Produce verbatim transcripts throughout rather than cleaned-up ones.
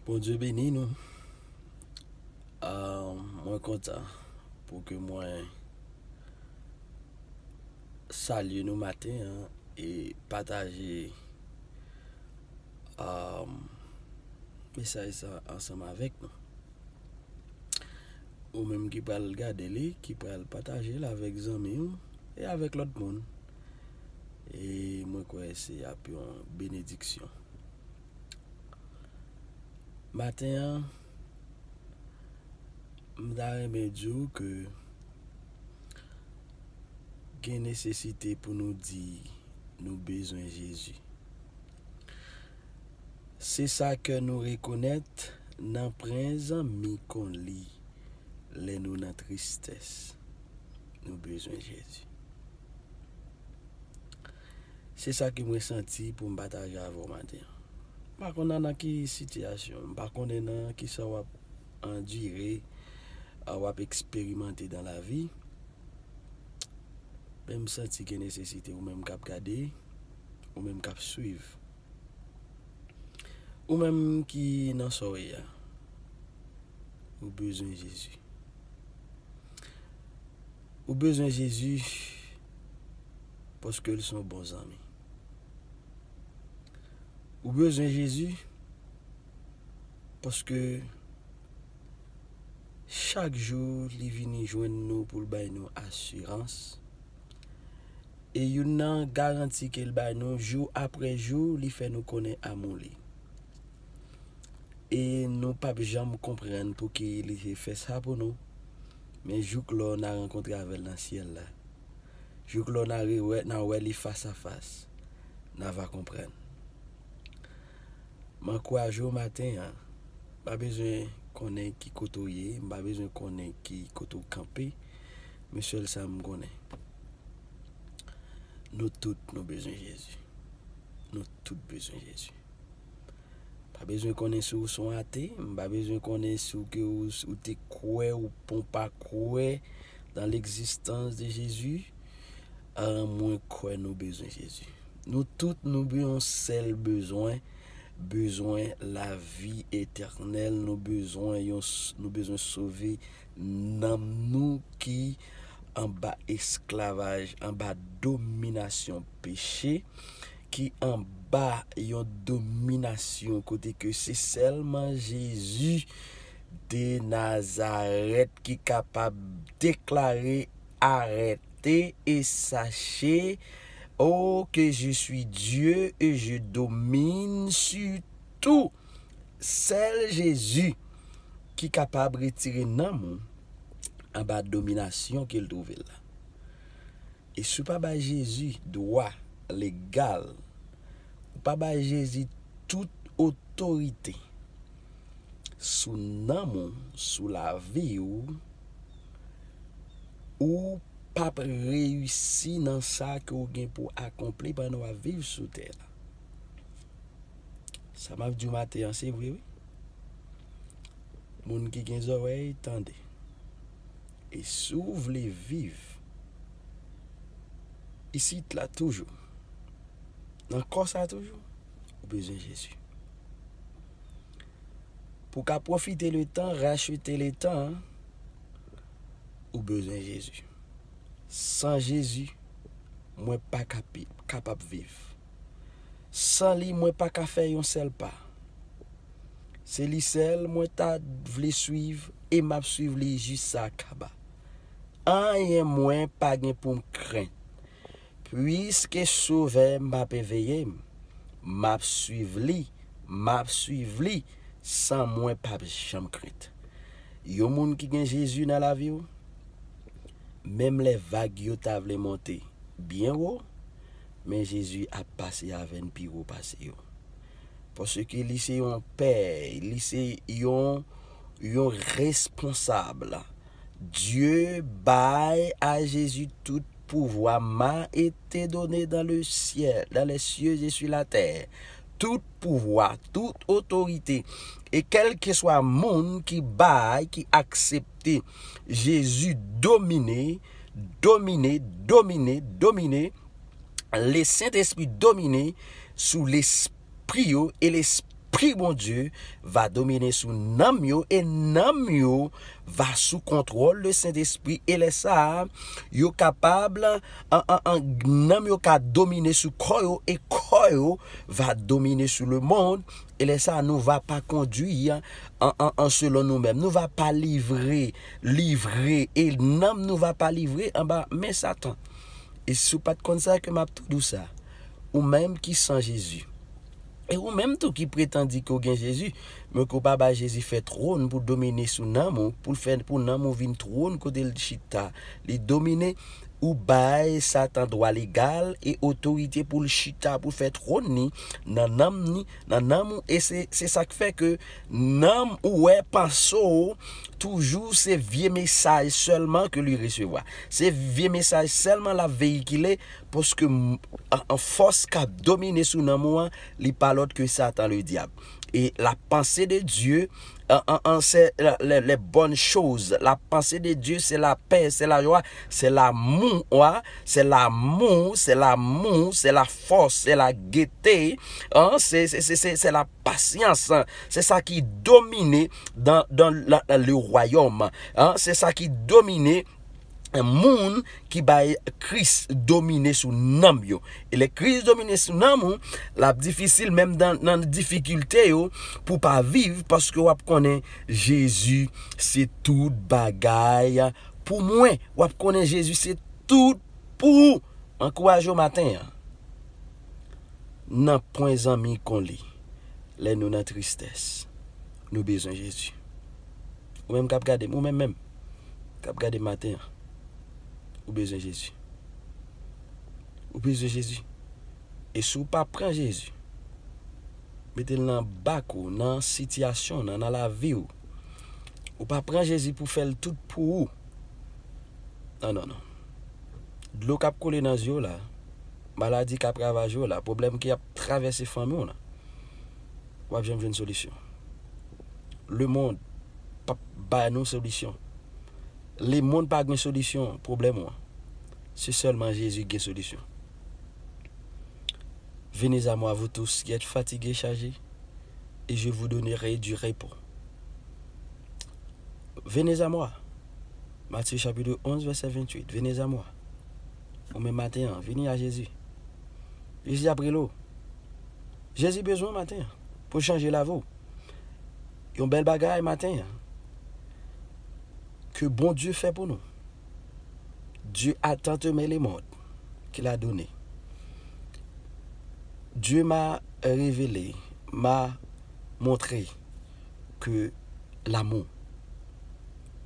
Bondye beni nou. Ah, mwen kontan pou ke mwen salye nou maten an e pataje, ah, mesaj sa ansanm avèk nou. Ou menm ki pral gade li, ki pral pataje l avèk zanmi w e avèk lòt moun. E mwen kwè se ap yon benediksyon. Maten an, m ta renmen di w ke gen nesesite pou nou di nou bezwen Jezi. Se sa ke nou rekonèt nan pran zanmi kon li lè nou nan tristès. Nou bezwen Jezi. Se sa ke mwen santi pou m pataje avè w maten an. M pa konn nan ki sitiyasyon, m pa konnen nan ki sa w ap andire, a, w ap eksperimante dan lavi. Men m santi gen nesesite ou menm k ap gade, ou menm k ap swiv, ou menm ki nan sa w ye a, ou bezwen Jezi. Ou bezwen Jezi paske l se yon bon zanmi. Ou bezwen Jezi paske chak jou li vini jwenn nou pou l bay nou asirans. E youn nan garanti ke l bay nou jou apre jou, li fè nou konnen amou li. E nou p ap janm konprann pouki li te fè sa pou nou. Men jouk lò n a rankontre avè l nan syèl la, jouk lò n a rewè, n a wè li fas a fas, n a va konprann. M ankouraje w maten an. M pa bezwen konnen ki kote w ye, m pa bezwen konnen ki kote w kanpe, men sèl sa m konnen, nou tout nou bezwen Jezi. Nou tout bezwen Jezi. M pa bezwen konnen si w se yon ate, m pa bezwen konnen si w ke w, ou te kwè ou pon pa kwè dans l'existence de Jésus. Ah, mwen kwè nou bezwen Jezi. Nou tout nou gen yon sèl bezwen, bezwen lavi etènèl, nou bezwen yon s-, nou bezwen sove nanm nou ki anba esklavaj, anba dominasyon peche, ki anba yon dominasyon kote ke se sèlman Jezi de Nazarèt ki kapab deklare, arete e sache, oh, que je suis Dieu et je domine sur tout. Sèl Jezi ki kapab retire nanm ou anba dominasyon ke l twouve l la. E si w pa bay Jezi dwa legal, ou pa bay Jezi tout otorite sou nanm ou, sou lavi w, ou p ap reyisi nan sa ke w gen pou akonpli pandan w ap viv sou tè la. Sa m ap di w maten an, se vre, wi. Moun ki gen zòrèy, tande. E si w vle viv isit la toujou, nan kò sa toujou, ou bezwen Jezi. Pou w ka pwofite letan, rachete letan, ou bezwen Jezi. San Jezi, mwen pa ka pi-, kapab viv. San li, mwen pa ka fè yon sèl pa. Se li sèl mwen ta vle swiv e m ap swiv li jis sa kaba. Anyen mwen pa gen pou m krenn. Piske Sovè m ap eveye m, m ap swiv li, m ap swiv li, san mwen p ap janm krent. Yon moun ki gen Jezi nan lavi w, menm lè vag yo ta vle monte byen wo, men Jezi ap pase avè n pi wo pase yo. Paske li se yon pè, li se yon, yon responsab. Dieu bay a Jésus tout pouvoir m'a été donné dans le ciel, dans les cieux et sur la terre. Tout pouvwa, tout otorite. E kèlkeswa moun ki bay, ki aksepte Jezi domine, domine, domine, domine, le Sentespri domine sou lespri yo e lespri Sentespri Bondye va domine sou nanm yo, e nanm yo va sou kontwòl de Sentespri, e lè sa a, yo kapab, an, an, an, nanm yo ka domine sou kò yo, e kò yo va domine sou lemonn, e lè sa a, nou va pa kondui an, an, an, an selon nou menm. Nou va pa livre, livre, e nanm nou va pa livre anba men Satan. E si w pa t konn sa, ke m ap tou di w sa, ou menm ki san Jezi, e ou menm tou ki pretan di ke w gen Jezi, men ke w pa bay Jezi fè twòn pou domine sou nanm ou, pou l fè, pou nanm ou vin twòn kote l chita, li domine, ou bay Satan dwa legal e otorite pou l chita, pou l fè twòn li nan nanm ni, nan nanm ou, e se, se sa k fè ke nanm ou wè panse w toujou se vye mesaj sèlman ke li resevwa. Se vye mesaj sèlman l ap veyikile, paske m-, an, an fòs k ap domine sou nanm ou an, li pa lòt ke Satan Ledyab. E la pensée de Dieu, an, an, an, c'est la, les, les bonnes choses. La pensée de Dieu, c'est la paix, c'est la joie, c'est l'amour, wa, c'est l'amour, c'est l'amour, c'est la force, c'est la gaieté, an, c'est, c'est, c'est, c'est, c'est la patience, an. Se sa ki domine dans, dans la, la, le royaume, an. Se sa ki domine moun ki bay Kris domine sou nanm yo. E lè Kris domine sou nanm ou, l ap difisil menm nan, nan difikilte yo pou pa viv, paske w ap konnen Jezi se tout bagay pou mwen. W ap konnen Jezi se tout pou ou. Ankouraje w maten an. Nan pwen zanmi kon li. Lè nou nan tristès, nou bezwen Jezi. Ou menm k ap gade m, ou menm menm k ap gade m maten an, ou bezwen Jezi. Ou bezwen Jezi. E si w pa pran Jezi, mete l nan bak ou, nan sitiyasyon w nan, nan lavi w, ou pa pran Jezi pou fè l tout pou ou, non, non, non. Dlo k ap koule nan zye w la, maladi k ap ravaje w la, pwoblèm ki ap travèse fanmi w la, w ap janm jwenn solisyon. Lemonn p ap ba nou solisyon. Lemonn pa gen solisyon pwoblèm ou an. Se sèlman Jezi ki gen solisyon. Venez à moi, vous tous qui êtes fatigués, chargés, et je vous donnerai du repos. Venez à moi. Matthieu chapitre onze, verset vingt-huit. Venez à moi. Ou menm maten an, vini a Jezi. Jezi ap rele w. Jezi bezwen w maten an pou chanje lavi w. Yon bèl bagay maten an ke Bondye fè pou nou. Dieu a tant aimé le monde qu'il a donné. Dieu m'a révélé, m'a montré que l'amour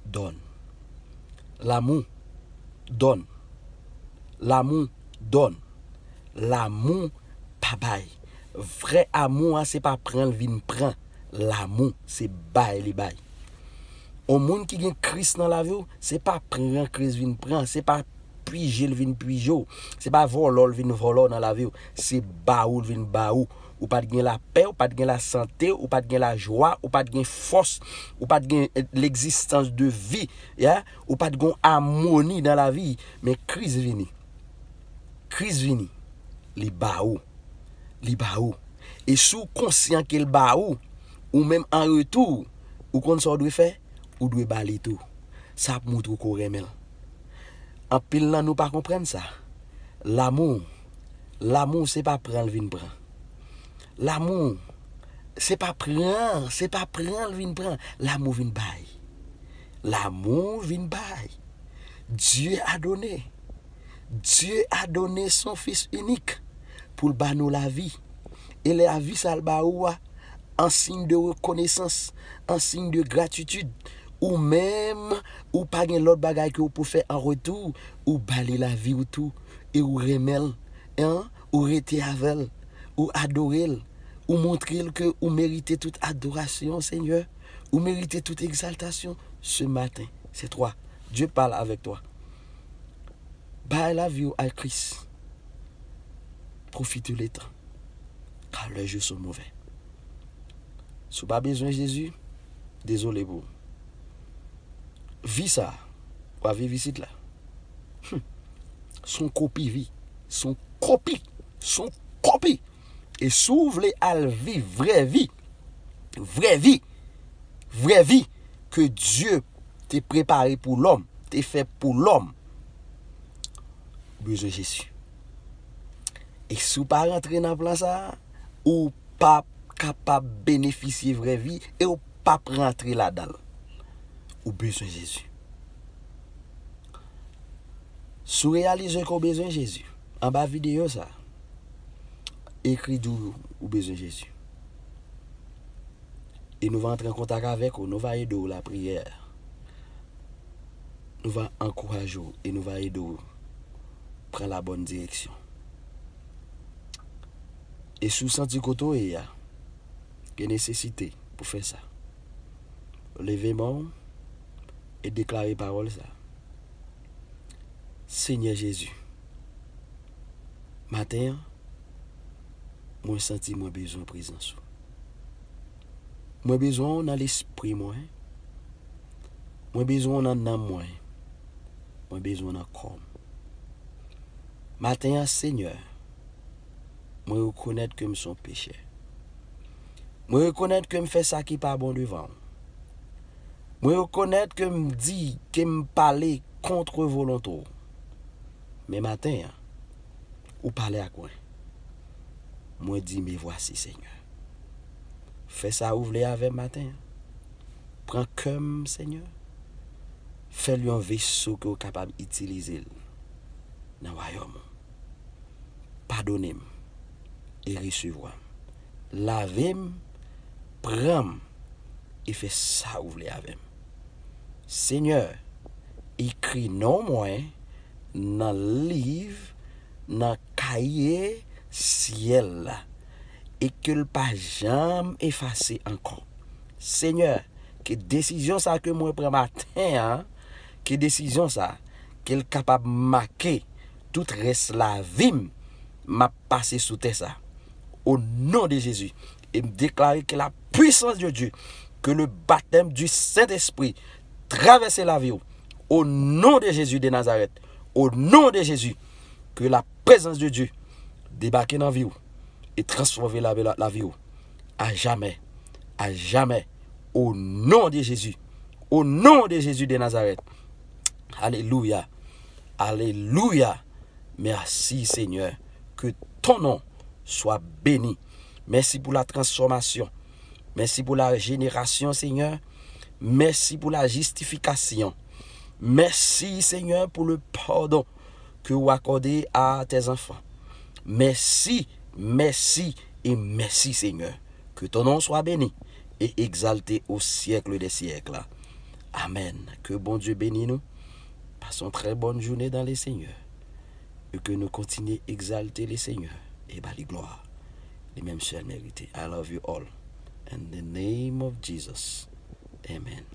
donne. L'amour donne. L'amour donne. Lanmou pa bay. Vrè amou a se pa pran l vin pran. Lanmou se bay li bay. Yon moun ki gen Kris nan lavi w, se pa pran Kris vin pran, se pa pije l vin pije w, se pa vòlò l vin vòlò w nan lavi w, se ba ou l vin ba ou. Ou pa t gen lapè, ou pa t gen lasante, ou pa t gen lajwa, ou pa t gen fòs, ou pa t gen, eh, l'existence de vie, ya, ou pa t gen amoni nan lavi, men Kris vini. Kris vini, li ba ou, li ba ou. E si w konsyan ke l ba ou, ou menm an retou, ou konn sa w dwe fè? Ou dwe ba li tou. Sa ap montre w ke w renmen l. Anpil nan nou pa konprann sa. Lanmou, lanmou se pa pran l vin pran. Lanmou, se pa pran, se pa pran l vin pran. Lanmou vin bay. Lanmou vin bay. Dieu a donné. Dieu a donné son Fils unique pou l ba nou lavi. E lavi sa l ba ou a, an siy de rekonesans, an siy de gratitid, ou menm, ou pa gen lòt bagay ke w pou fè an retou, ou ba li lavi w tou, e ou renmen l, en, ou rete avè l, ou adore l, ou montre l ke ou merite tout adorasyon, Senyè, ou merite tout egzaltasyon. Ce matin, c'est toi. Dieu parle avec toi. Bay lavi w a Kris. Profite le tan, car les jours sont mauvais. Si w pa bezwen Jezi, dezole pou ou. Vi sa a, w ap viv isit la. Hmm. Se yon kopi vi. Se yon kopi. Se yon kopi. E si w vle al viv vrè vi, vrè vi, vrè vi ke Dye te prepare pou lòm, te fè pou lòm, ou bezwen Jezi. E si w pa rantre nan plan sa a, ou p ap kapab benefisye vrè vi e ou p ap rantre ladan l. Ou bezwen Jezi. Si w reyalize ke w bezwen Jezi, anba videyo sa, ekri di w ou bezwen Jezi. E nou va antre an kontak avèk ou, nou va ede w lapriyè. Nou va ankouraje w e nou va ede w pran la bòn direksyon. E si w santi kote w ye a, gen nesesite pou fè sa, leve men w e deklare pawòl sa. Senyè Jezi, maten an, mwen santi mwen bezwen prezans ou. Mwen bezwen w nan lespri mwen. Mwen bezwen w nan nanm mwen. Mwen bezwen w nan kò m. Maten an, Senyè, mwen rekonèt ke m se yon pechè. Mwen rekonèt ke m fè sa ki pa bon devan w. Mwen rekonèt ke m di, ke m pale kont volonte w. Men maten an, ou pale ak mwen. Mwen di, me voici, Senyè. Fè sa ou vle avè m maten an. Pran kè m, Senyè. Fè l yon veso ke w kapab itilize l nan wayòm ou. Padone m e resevwa m. Lave m, pran m e fè sa ou vle avè m. Senyè, ekri non mwen nan liv, nan kaye syèl la, e ke l pa janm efase ankò. Senyè, ke desizyon sa ke mwen pran maten an, ke desizyon sa, ke l kapab make tout rès lavi m, m ap pase sou tè sa. O non de Jezi, e m deklare ke la puissance de Dieu, que le baptême du Saint-Esprit traverse lavi w. O non de Jezi de Nazarèt, o non de Jezi, ke la prezans de Dye debake nan vi w e transfòme la, la, lavi w ajamè, ajamè, o non de Jezi, o non de Jezi de Nazarèt. Alelouya, alelouya. Mèsi, Senyè. Ke ton non swa beni. Mèsi pou la transfòmasyon. Mèsi pou la jenerasyon, Senyè. Mèsi pou la jistifikasyon. Mèsi, Senyè, pou le padon ke ou akòde a tè zanfan. Mèsi, mèsi e mèsi, Senyè. Ke ton non swa beni e egzalte o syèk dè syèk. Amèn. Ke Bondye beni nou. Passons une très bonne journée dans le Seigneur. E ke nou kontinye egzalte le Senyè e ba li glwa. Li menm sèl merite. I love you all. In the name of Jesus. Amen.